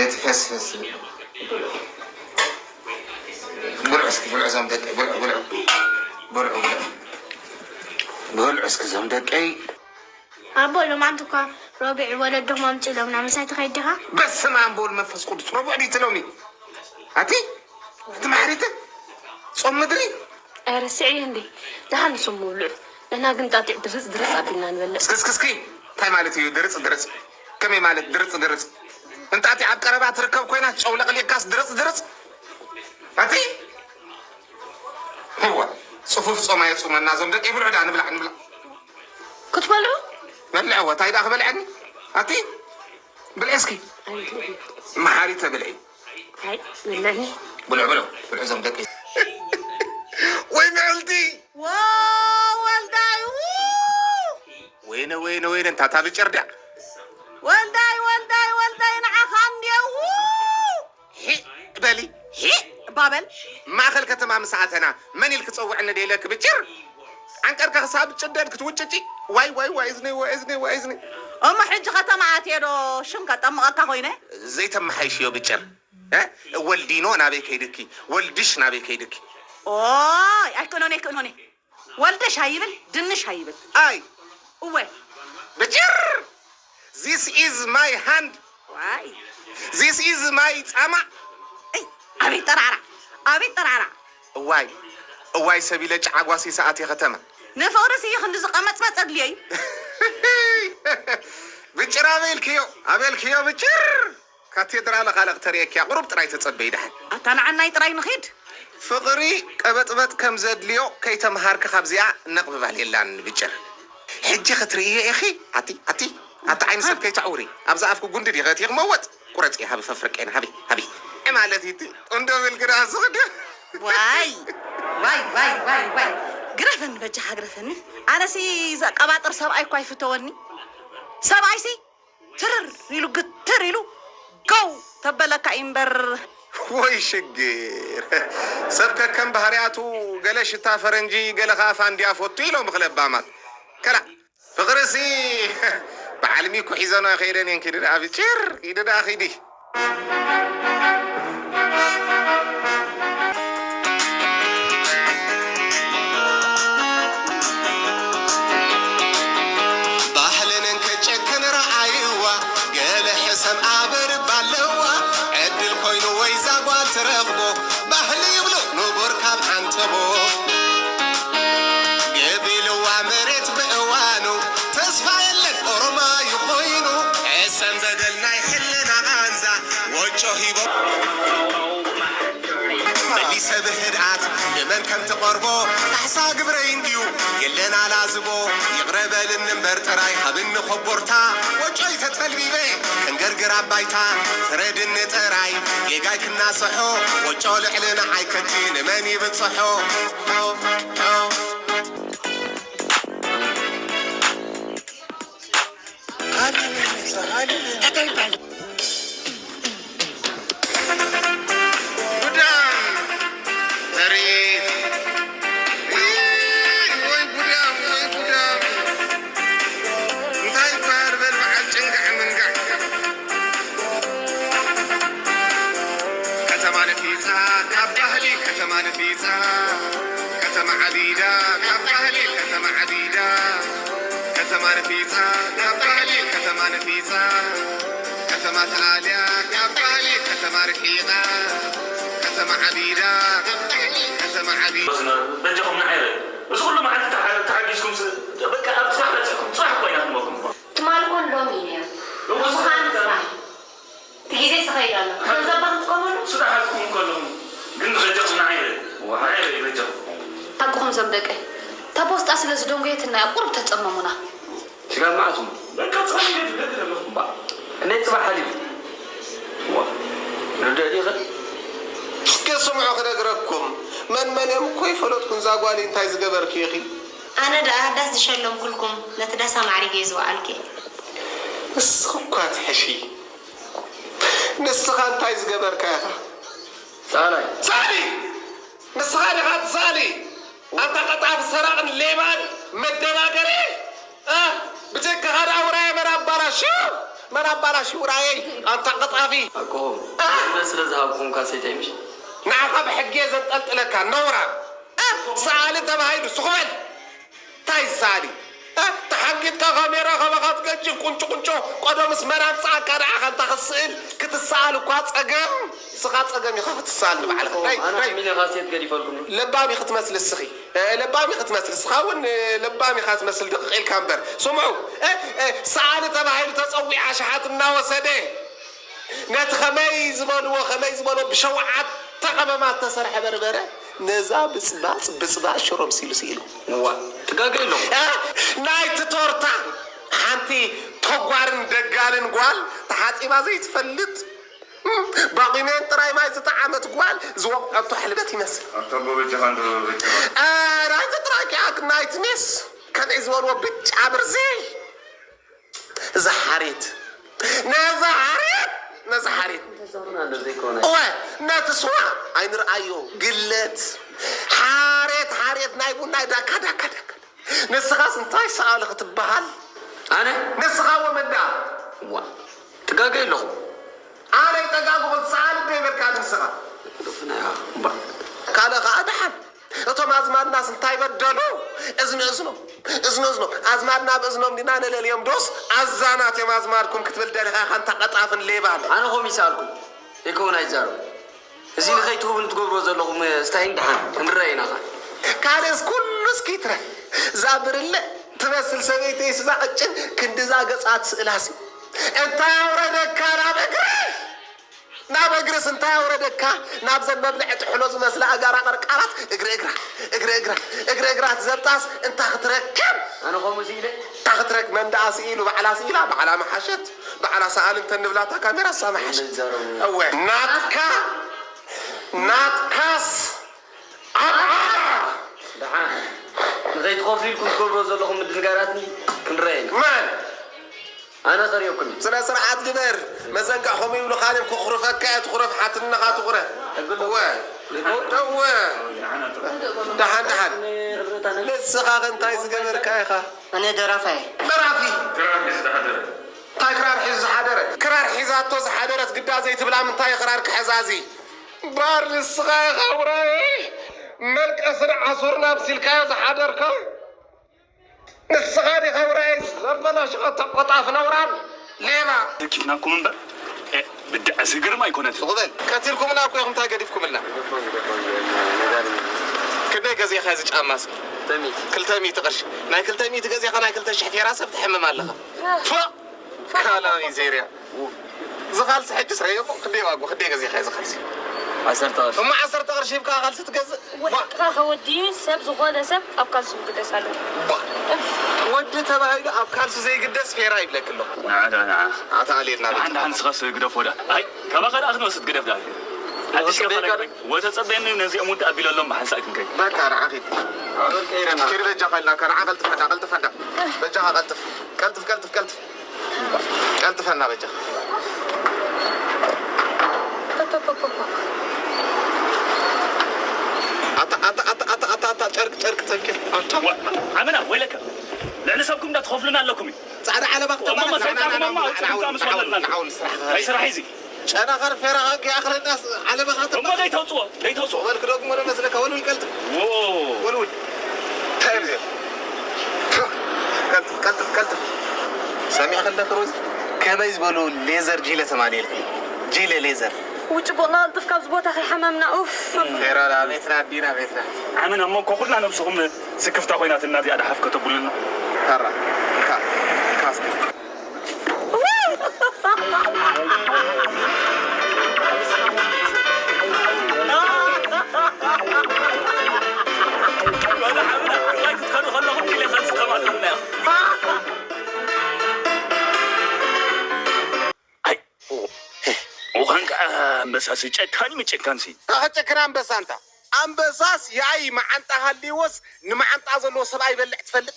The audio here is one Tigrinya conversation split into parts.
እቲ ፈስፈስ ዝብል። ብልዑ እስኪ፣ ብልዑ እዞም ደቀይ፣ ብልዑ፣ ብልዑ። ብልዑ፣ ብልዑ። ብልዑ እስኪ እዞም ደቀይ። ኣቦ፣ ሎማዓንቲ እኳ ረቡዕ ወለዶም ኣምፅእ ኢሎምና፣ ምሳይ ትኸይድ ዲኻ? በስመ ኣብ ወወልድ መንፈስ ቅዱስ። ረቡዕ ድዩ እቲ ሎሚ? ኣቲ፣ ኣቲ ማሕሪተ፣ ጾም ምድሪ? ኣይረስዕዮ እንዴ? ደሓን ንሶም ምብልዑ። ንሕና ግን ጣጢዕ ድርፅ ድርፅ ኣቢልና ንበልዕ። እስኪ፣ እስኪ፣ እስኪ፣ እንታይ ማለት እዩ ድርፅ ድርፅ? ከመይ ማለት ድርፅ ድርፅ? እንጣጢዕ ኣብ ቀረባ ትርከብ ኮይና ጨው ለቕሊቕካስ ድርፅ ድርፅ? ኣቲ፣ እዋ፣ ጽፉፍ ጾም ኣየጹመና እዞም ደቂ። ይብልዑ ደኣ፣ ንብላዕ፣ ንብላዕ። ክትበልዑ? በልዕዎ፣ እንታይ ደኣ ክበልዐኒ? ኣቲ፣ ብልዒ እስኪ። ኣይ፣ መሓሪተ ብልዒ። ኣይ፣ ብልዕኒ። ብልዑ፣ ብልዑ፣ ብልዑ እዞም ደቂ። ወይ ምዕልቲ። ዋ፣ ወልዳይ፣ ው! ወይነ፣ ወይነ፣ ወይነ፣ እንታ እታ ብጭር ድያ? ወልዳይ፣ ወልዳይ፣ ወልዳይ፣ ንዓኻ እንድየ፣ ው! ሂእ በሊ፣ ሂእ እባ በል። ማእኸል ከተማ ምስ ኣተና፣ መን ኢልኪ ጸውዕኒ ደይለኪ ብጭር። ዓንቀርካ ክሳብ ጭደድ ክትውጭጪ። ዋይ፣ ዋይ፣ ዋይ፣ እዝነይ፣ ዋይ፣ እዝነይ፣ ዋይ፣ እዝነይ። እሞ ሕጂ ከተማ ኣትየ ዶ ሽም ከጠምቐካ ኮይነ? ዘይተመሓይሽዮ ብጭር። እ? ወልዲኖ ናበይ ከይድኪ? ወልድሽ ናበይ ከይድኪ? ኦይ፣ ኣይክእሎን፣ ኣይክእሎን። ወልደሽ ኣይብል፣ ድንሽ ኣይብል። ኣይ። እወ። ብጭር! This is my hand። ዋይ። This is my ጻማ። እይ፣ ኣቤት ጠራራ፣ ኣቤት ጠራራ። እዋይ፣ እዋይ ሰብ ኢለ ጫዓጓሲ ሰዓት የኸተማ። ንፍቕርስ እዩ ክንዲ ዝቐመጽመጽ ኣድልዮ እዩ። ብጭር ኣበልክዮ፣ ኣበልክዮ ብጭር። ካቴድራል ካልእ ክተርእየኪ እያ፣ ቁሩብ ጥራይ ተጸበዪ ደሓን። ኣታ ንዓናይ ጥራይ ንኺድ። ፍቕሪ ቀበጥበጥ ከም ዘድልዮ ከይተምሃርኪ ካብዚኣ ነቕብባል የላን ብጭር። ሕጂ ክትርእዮ ኢኺ። ኣቲ፣ ኣቲ፣ ኣቲ ዓይኒ ሰብ ከይተዕውሪ። ኣብዛ ኣፍኪ ጉንዲ ዲኺ ኣእቲኺ መወጥ? ቁረጺ፣ ሃቢ ፈፍርቄን፣ ሃቢ፣ ሃቢ። ማለት እዩ እቲ ቁንዶ ብል ግዳ ዝኽደ። ዋይ፣ ዋይ፣ ዋይ፣ ዋይ፣ ዋይ። ግረፈኒ በጃኻ ግረፈኒ። ኣነሲ ዘቀባጥር ሰብኣይ እኳ ይፍተወኒ። ሰብኣይሲ ትርር ኢሉ ግትር ኢሉ ጎው ተበለካ እዩ እምበር። ወይ ሽግር። ሰብ ከከም ባህርያቱ፣ ገለ ሽታ ፈረንጂ፣ ገለ ኸኣ ፋንድያ ፈቱ ኢሎም እኽለባማት። ከላ ፍቕርሲ በዓል ሚኩ ሒዘኖ ኣይኸይደን እየን። ኪዲ ደኣ ብጭር፣ ኪዲ ደኣ ኺዲ። ባህልን እንክጨክን ረዓይዋ፣ ገለ ሕሰም ኣበርባ ኣለዋ። ዕድል ኮይኑ ወይ ዛጓ ትረኽቦ፣ ባህሊ ይብሉ ንቡር ካብ ዓንተቦ። ገቢልዋ መሬት ብእዋኑ፣ ተስፋ የለን ኦሮማዩ ኮይኑ። ሕሰም በደል ናይ ሕልና ቓንዛ፣ ወጮ ሂቦ። መሊሰ ብህድኣት ንመን ከም ትቐርቦ፣ ካሕሳ ግብረይ እንድዩ የለን ኣላዝቦ። ይቕረ በልኒ እምበር ጥራይ ሃብኒ ኮቦርታ። ወጮይ ተጠልቢበ ከንገርግር ኣብ ባይታ፣ ፍረድኒ ጥራይ ጌጋይ ክናስሖ። ወጮ ልዕሊ ንዓይ ከጂ ንመን ይብጽሖ? ጉዳም መሬት። ወይ ጉዳም፣ ወይ ጉዳም። እንታይ ይበሃል በል በዓል ጭንጋዕ ምንጋዕ። ከተማ ነፊጻ ካብ ባህሊ፣ ከተማ ነፊጻ ከተማ ዓቢዳ ካብ ባህሊ፣ ከተማ ዓቢዳ ከተማ ነፊጻ ካብ ባህሊ፣ ከተማ ነፊጻ ከተማ ተኣልያ ካብ ባህሊ፣ ከተማ ርሒቓ ከተማ ዓቢዳ፣ ከተማ ዓቢዳ። በጃኹም ንዓይ ርእ። እዚ ኩሉ መዓልቲ ተሓ-፣ ተሓጊዝኩም ስ-፣ በቃ ኣብ ጽባሕ በጺሕኩም ጽባሕ እኮ ኢና ክንበኩም እኮ። ትማሊ ኮን ሎሚ እዩ ነይሩ። እሞ እዚ ኸኣ ንጽባሕ። እቲ ግዜ ስኸይድ ኣሎ። ገንዘብካ ክትጥቀመሉ? ስራሕ ኣልኩም ከለኹም ግን በጃኹም ንዓይ ርእ። ንዓይ ርእ በጃኹም። ሓቅኹም ዞም ደቀይ። እታ ፖስጣ ስለ ዝደንጎየትና እያ ቁሩብ ተጸመሙና። ስጋብ መዓስ እሞ? በቃ ጽባሕ ይገድል፣ ገድል ኣለኹም። እባ፣ ክንደይ ጽባሕ ሓሊፉ? እዋ፣ ርድእ ዲኺ? እስከ ስምዑ ክነግረኩም። መን መን እዮም እኮ ይፈለጥኩን፣ እዛ ጓል እንታይ ዝገበርኪ ኢኺ? ኣነ ደኣ ዳስ ዝሸለምኩልኩም ነቲ ዳስ ኣማዕሪገ ዝወዓልኩ እየ። ንስኺ እኳ ትሕሺ። ንስኻ እንታይ ዝገበርካ ኢኻ? ሰኣላይ። ሰኣሊ! ንስኻ ዲኻ ትሰኣሊ? ኣንታ ቀጣፊ ሰራቕን ሌባን መደናገሪ! እ? ብጀካኻ ደኣ ውራየ መን ኣባላሽዩ? መን ኣባላሽዩ ራእየይ ኣንታ ቀጣፊ? ኣኮ፣ እ? እምነት ስለ ዝሃብኩም ካሴተይ ምሽ? ንዓኻ ብሕጊ እየ ዘንጠልጥለካ ነውራ። እ? ሰኣሊ ተባሂሉ ሱቕ በል። እንታይ ሰኣሊ? እ? ተሓንጊጥካ ካሜራ ካባኻ ትገጭፍ ቁንጮ ቁንጮ ቆዶ ምስ መን ኣምጽኣካ ንዓኻ እንታ ክትስእል ክትሰኣል እኳ ጸገም። ንስኻ ጸገም ኢኻ ክትሰኣል ንባዕልኻ። ኣኮ፣ ናይ ኣነ ናይ ኣሚነ ካሴት ገዲፈልኩም። ለባም ኢኺ ትመስሊ እስኺ። እ፣ ለባም ኢኺ ትመስል። ንስኻ እውን፣ እ፣ ለባም ኢኻ ትመስል ድቕቕ ኢልካ እምበር። ስምዑ፣ እ፣ እ፣ ሰኣሊ ተባሂሉ ተጸዊዑ ኣሽሓት እናወሰደ ነቲ ከመይ ዝበልዎ፣ ከመይ ዝበልዎ ብሸውዓተ ቀመማት ተሰርሐ በርበረ ነዛ ብጽባጽ፣ ብጽባጽ ሽሮ ምሲሉ ስኢሉ። እዋ፣ ትጋገ ኣለኹ። እ፣ ናይቲ ቶርታ ሓንቲ ተጓርን ደጋልን ጓል ተሓጺባ ዘይትፈልጥ ባቂሜን ጥራይ ማይ ዝጠዓመት ጓል ዝወቕዐቶ ሕልበት ይመስል። ኣታ ጎበጀኻ እንዶ በጀኻ። ኧረ፣ እዚ ጥራይ ከኣ ናይቲ ሜስ ከመይ ዝበልዎ ብጫ ብርዚ። እዛ ሓሬት፣ ነዛ ሓሬት፣ ነዛ ሓሬት። እንተዛሩና እንዶ ዘይኮነ። እወ፣ ነቲ ስዋ ኣይንርኣዮ፣ ግለት። ሓሬት፣ ሓሬት ናይ ቡናይ ዳካ፣ ዳካ፣ ዳካ። ንስኻስ እንታይ ሰኣሊ ክትበሃል? ኣነ? ንስኻ ወመን ደኣ? ዋ፣ ትጋገ ኣለኹ። ኣነ ይጠጋግኹ፣ ሰኣሊ እንዶ ይበልካ ንስኻ። ዶፍና፣ ባ። ካልእ ኸኣ ደሓን። እቶም ኣዝማድናስ እንታይ በደሉ? እዝኒ እዝኖም፣ እዝኒ እዝኖም። ኣዝማድና ብእዝኖም ዲና ነለልዮም ዶስ ኣዛናት እዮም ኣዝማድኩም ክትብል ደሊኻ ኢኻ፣ ኣንታ ቀጣፍን ሌባን። ኣነ ኸም ይሰኣልኩም። ይከውን ኣይዛረብ። እዚ ንኸይትህቡን ትገብርዎ ዘለኹም ስታይን ደሓን ክንረአ ኢና ኸኣ። ካልእስ ኩሉስ ኪትረፍ። እዛ ብርለ ትመስል ሰበይተይስ እዛ ቐጭን ክንድዛ ገጻ ትስእላሲ። እንታይ ኣውረደካ ናብ እግሪ? ናብ እግርስ እንታይ ኣውረደካ? ናብዘን መብልዒ ጥሕሎ ዝመስላ ኣጋራ ቀርቃራት እግሪ እግራ፣ እግሪ እግራ፣ እግሪ እግራ ትዘብጣስ እንታ ክትረክብ? ኣነ ኸምኡ ስኢለ? እንታ ክትረክ-፣ መን ደኣ ስኢሉ? ባዕላ ስኢላ፣ ባዕላ መሓሸት። ባዕላ ሰኣሊ እንተ ንብላታ ካሜራ እሳ መሓሸት። እወ፣ ናትካ፣ ናትካስ ኣብዓ! ደሓን። ንኸይትኸፍሉ ኢልኩም ትገብርዎ ዘለኹም ምድንጋራት እንዲ ክንረአ ኢና። መን? ኣነ ከርእየኩም እዩ። ስነ ስርዓት ግበር። መዘንግዕ ከምኡ ይብሉኻ እዮም። ክኹርፈካ እየ፣ ትኹረፍ ሓትነኻ ትኹረ። እግሉ እወ። እወ። ደሓን፣ ደሓን። ንስኻ ከ እንታይ ዝገበርካ ኢኻ? እኔ ደራፋይ። ደራፊ። ክራር ሒዙ ዝሓደረ። እንታይ ክራር ሒዙ ዝሓደረ? ክራር ሒዛቶ ዝሓደረት ግዳ ዘይትብላ ምንታይ ክራር ክሕዛ እዚ? ባር ንስኻ ኢኻ ውራይ። መልቀስን ዓሱርን ኣምሲልካዮ ዝሓደርካ። ንስኻ ዲኻ ውራይ ዘበላሽኻ ተቆጣፍ ነውራም ሌባ። ተኪፍናኩም እምበር፣ እ፣ ብድዐ ስግርም ኣይኮነትን። ሱቕ በል። ቀቲልኩምና እኮ ኢኹም፣ እንታይ ገዲፍኩምልና? ክንደይ ገዚእኻ እዚ ጫማ እስኪ? ክልተ ሚእቲ። ክልተ ሚእቲ ቅርሺ። ናይ ክልተ ሚእቲ ገዚእኻ ናይ ክልተ ሽሕ ፌራ ሰብ ትሕምም ኣለኻ። ፎእ! ካላ ሚዜርያ። እዚ ካልሲ ሕጂ ስረዮ እሞ ክንደይ ዋግኡ? ክንደይ ገዚእኻ እዚ ካልሲ? ዓሰርተ ቅርሺ። እሞ ዓሰርተ ቅርሺ ሂብካ ካልሲ ትገዝእ? ወርቅኻ ከወድዩ ሰብ ዝኾነ ሰብ ኣብ ካልሱ ክግደስ ኣለዎ። ባ። ወዲ ተባሂሉ ኣብ ካልሱ ዘይግደስ ፌራ ይብለክ ኣለኹ። ንዓ ደኣ ንዓ። ኣታ ኣልየልና ደሓን ደሓን ንስኻስ ግደፎ ደኣ። ኣይ፣ ካባኻ ደኣ ክንወስድ ግደፍ ደኣ። ኣዲስ ከፋ ነገር ወተጸበየኒ ነዚኦም ውድእ ኣቢለሎም ብሓንሳእ ክንከይድ። በቃ ንዓ ኺድ። ኪድ በጃኻ ኢልናካ ንዓ ቀልጥፍ እንዳ፣ ቀልጥፍ እንዳ። በጃኻ ቀልጥፍ። ቀልጥፍ፣ ቀልጥፍ፣ ቀልጥፍ። ቀልጥፈና በጃ። ኣታ፣ ኣታ፣ ኣታ፣ ጨርቅ፣ ጨርቅ ተንኪር። ኣታ። ዋ፣ ዓመና፣ ወይለከ። ልዕሊ ሰብኩም እንዳትኸፍሉና ኣለኩም እዩ። ጻዕዳ ዓለባ ክትጠቕመና። እሞ መሰልካኩም እሞ ኣውጽእ፣ ንዓውን፣ ንዓውን፣ ንዓውን ስራሕ። ናይ ስራሕ እዚ። ጨናኸር ፌራኻ ከይኣኽለና ዓለባኻ እሞ ተባዕ። ደይተውጽኦ፣ ደይተውጽኦ። ወልክ ደግሞ ዶ መስለካ? ወልውል ቀልጥፍ። ዎ። ወልውል። እንታይ እዮም እዚኦም? ቀልጥፍ፣ ቀልጥፍ፣ ቀልጥፍ። ሰሚዕክ ኣለክ ሮዚ? ከመይ ዝበሉ ሌዘር ጂለ ተማልየልክ? ጂለ ሌዘር። ውጭ ቦቕና ቀልጥፍ ካብዚ ቦታ ከይሓመምና፣ ኡፍ። ፌራ ዳ ቤትና ኣዲና ቤትና። ዓመና እሞ እኮ ኩልና ነብስኹም ስክፍታ ኮይናትና እዚኣ ደሓፍ ከተብሉልና። ካራ፣ ካ-፣ ካስክ። ኣይ፣ ኦ፣ ኦ፣ ኸንካ ኣንበሳሲ ጨካን ምጭካንሲ። ኣኸጨክን ኣንበሳ እንታ። ኣንበሳስ ያይ መዓንጣ ሃልይዎስ ንመዓንጣ ዘለዎ ሰብኣይ ይበልዕ ትፈልጥ?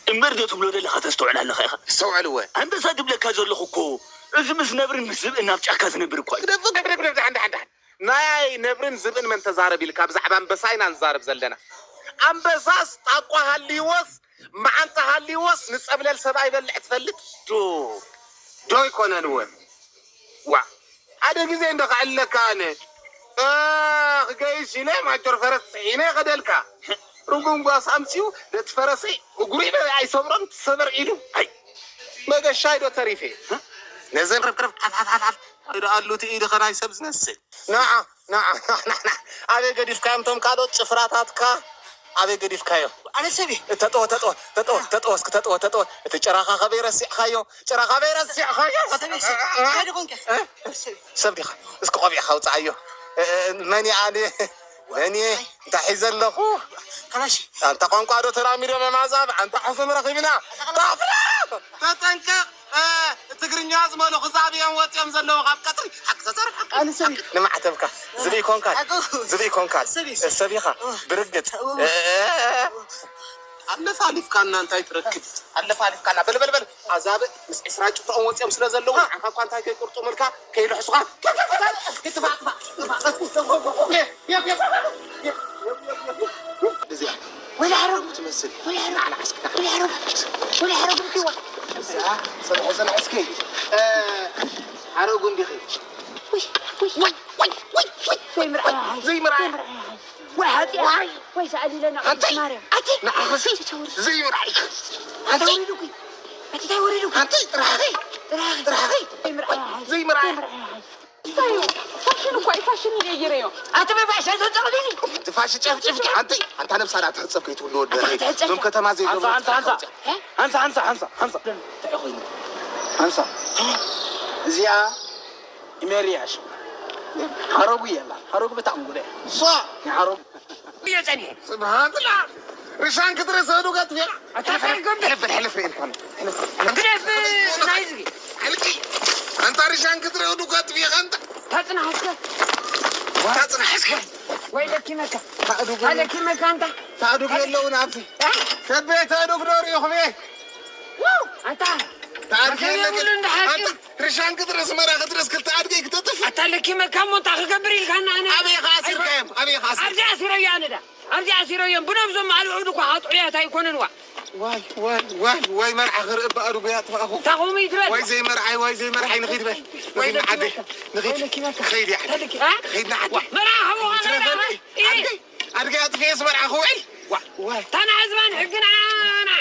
እምበር ዶ ትብሎ ዘለኻ ተስተውዕል ኣለኻ ኢኻ? ኣስተውዕል እወ። ኣንበሳ ዝብለካ ዘለኹ እኮ፣ እዚ ምስ ነብርን ምስ ዝብእን ኣብ ጫካ ዝነብር እኳ እዩ። ግደፍ፣ ግደፍ፣ ግደፍ፣ ግደፍ፣ ደሓን፣ ደሓን፣ ደሓን። ናይ ነብርን ዝብእን መን ተዛረብ ኢልካ፣ ብዛዕባ ኣንበሳ ኢና ንዛረብ ዘለና። ኣንበሳስ ጣቋ ሃልይዎስ፣ መዓንጣ ሃልይዎስ ንጸብለል ሰብኣይ ይበልዕ ትፈልጥ ዶ? ዶ ኣይኮነን እወ። ዋ፣ ሓደ ግዜ እንዶ ክዕለካ ኣነ። እ፣ ክገይሽ ኢለ ማጆር ፈረስ ጽዒነ ከደልካ። ርጉም ጓስ ኣምጺኡ ነቲ ፈረሰይ እግሩ ኢለ ኣይሰብሮን ትሰበር ኢሉ። ኣይ፣ መገሻይ ዶ ተሪፌ። ነዘን ርፍርፍ ዓፍ ዓፍ ዓፍ ዓፍ ኢሉ ኣሉ እቲ ኢድኸ ናይ ሰብ ዝመስል። ንዓ፣ ንዓ፣ ንዓ፣ ንዓ፣ ንዓ። ኣበይ ገዲፍካዮም እቶም ካልኦት ጭፍራታትካ? ኣበይ ገዲፍካዮ? ኣነ ሰብየ። ተጠወ፣ ተጠወ፣ ተጠወ፣ ተጠወ፣ እስኪ ተጠወ፣ ተጠወ። እቲ ጭራኻ ከበይ ረሲዕኻዮ? ጭራኻ ከበይ ረሲዕኻዮ? ሰብየ፣ ሰብየ። እንታይ ደኾንከ? እ? ሰብየ። ሰብ ዲኻ? እስኪ ቆቢዕኻ ኣውፅኣዮ። እ፣ እ፣ መን እየ ኣነ? መን እየ? እንታይ ሒዘ ኣለኹ? ካላሽ። ኣንታ ቋንቋ ዶ ተላሚዶም እዮም ኣዛብእ? ኣንታ ሕፉም ረኺብና። ካፍራ! ተጠንቀቕ! እ፣ ትግርኛ ዝመሉ ክዛብዮም ወፂኦም ዘለዉ ካብ ቀፅሪ። ሓቂ ተዛረብ፣ ሓቂ። ኣነ ሰብየ። ንማዕተብካ። ዝብኢ ኮንካ። ሓቂ። ዝብኢ ኮንካ። ሰብየ፣ ሰብየ። ሰብ ኢኻ። እ። ብርግፅ። እ። እ፣ እ፣ እ። ኣለፋሊፍካና እንታይ ትረክብ? ኣለፋሊፍካና። በል፣ በል፣ በል። ኣዛብእ ምስ ዕስራ ጭፍርኦም ወፂኦም ስለ ዘለዉ፣ ንዓኻ እኳ እንታይ ከይቁርጡምልካ፣ ከይልሕሱኻ። ክትፋእ፣ ክትፋእ፣ ክትፋእ። እዚኣ ወይላ ሓረጉ ትመስል። ወይላ ሓረጉ። ንዓል ዓስክካ። ወይላ ሓረጉ። ወይላ ሓረጉ እምኪዋ። እዚኣ ሰብሐ ሰብሐ እስኪ። እ፣ ሓረጉ እንዲኺ። ውይ፣ ውይ፣ ውይ፣ ውይ፣ ውይ። ዘይምርኣያ። ዘይምርኣያ። ዘይምርኣያ። ወይ ሓጢኣ። ዋይ። ወይ ሰኣሊለና ኣንቲ፣ ቅድስት ማርያም። ኣንቲ፣ ንዓኸሲ ዘይምርኣይ። ኣንቲ፣ ኣንቲ፣ ኣንቲ፣ ጥራኸይ። ጥራኸይ። ጥራኸይ። ዘይምርኣያ። ዘይምርኣያ። እንታይ እዩ? ፋሽን እኮ እዩ፣ ፋሽን ይቀይር እዩ። ኣቲ በባሽ፣ ኣይተጨቕሊኒ። እቲ ፋሽን ጨፍጭፍኪ፣ ኣንቲ፣ ኣንታ ነብሳ ዳ ትሕጸብ ከይትብሉ ወደ ኣቲ ትሕጸብ። እዞም ከተማ ዘይገብሩ ኣንሳ፣ ኣንሳ፣ ኣንሳ። ኣውፅኣ። እ? ኣንሳ፣ ኣንሳ፣ ኣንሳ፣ ኣንሳ። እንታይ ኮይኑ? ኣንሳ። እዚኣ ኢሜርያሽ ሓረጉ የላ። ሓረጉ ብጣዕሚ ጉዳይ። ሷ! ሓረጉ። እየ ጸኒሐ። ስብሓንላ። ርሻን ክትርኢ ሰዱ ገጥፊያ። ኣታ እንታይ ገብር? ሕልፍ፣ ሕልፍ፣ ሕልፍ፣ ሕልፍ። ግደፍ፣ ናይ ዝጊ። ሕልቂ። ኣንታ ርሻን ክትርኢ ዱ ገጥፊያ፣ ኣንታ። ታጽናሕ እስከ። ታጽናሕ እስከ። ወይ ለኪመካ። ታዕዱግ። ታለኪመካ ኣንታ። ታዕዱግ የለውን ኣብዚ። እ? ከቤት ታዕዱግ ዶ ሪኢኹም እየ? ዋው! ኣታ። ታዕዱግ ኣታ የለክ-፣ የብሉ እንዳ ሓቂ። ኣንታ። ርሻን ክትርኢ ኣስመራ ክትርእስ ክልተ ኣድገይ ክተጥፍ። ኣታ ለኪመካ እሞ እንታይ ክገብር ኢልካና ኣነ? ኣበይ ኢኻ ኣሲርካዮም? ኣበይ ኢኻ ኣሲርካዮም? ኣብዚ ኣሲረዮ ኣነ ዳ። ኣብዚ ኣሲረዮም። ብነብሶም ኣልዑሉ እኳ ኣጥዑያት ኣይኮነን ዋ። ዋይ፣ ዋይ፣ ዋይ፣ ዋይ መርዓ ክርኢ እባ ኣድጎ ያጥፋእኹ። እንታይ ከምኡ ይትበል? ወይ ዘይመርዓይ፣ ወይ ዘይመርዓይ ንኺድ በል። ወይ ንኺድ ንዓደይ። ለኪመካ። ንኺድ። ወይ ለኪመካ። ኸይድ ይዓደይ። ተልኪ-፣ አ? ኸይድ ንዓደይ። ዋ፣ መርዓ ከምኡ ይትረፈኒ። ከለና፣ ኢ። ዓደይ። ኣድገ ኣጥፊኤ ኣስመራ ክውዕል። ዋ፣ ዋይ። ታና ህዝባን ሕግና፣ ና።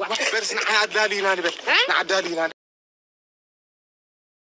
ዋ። በልስ ንዓ ኣዳሊና ንበል። እ? ንዓ ኣዳሊና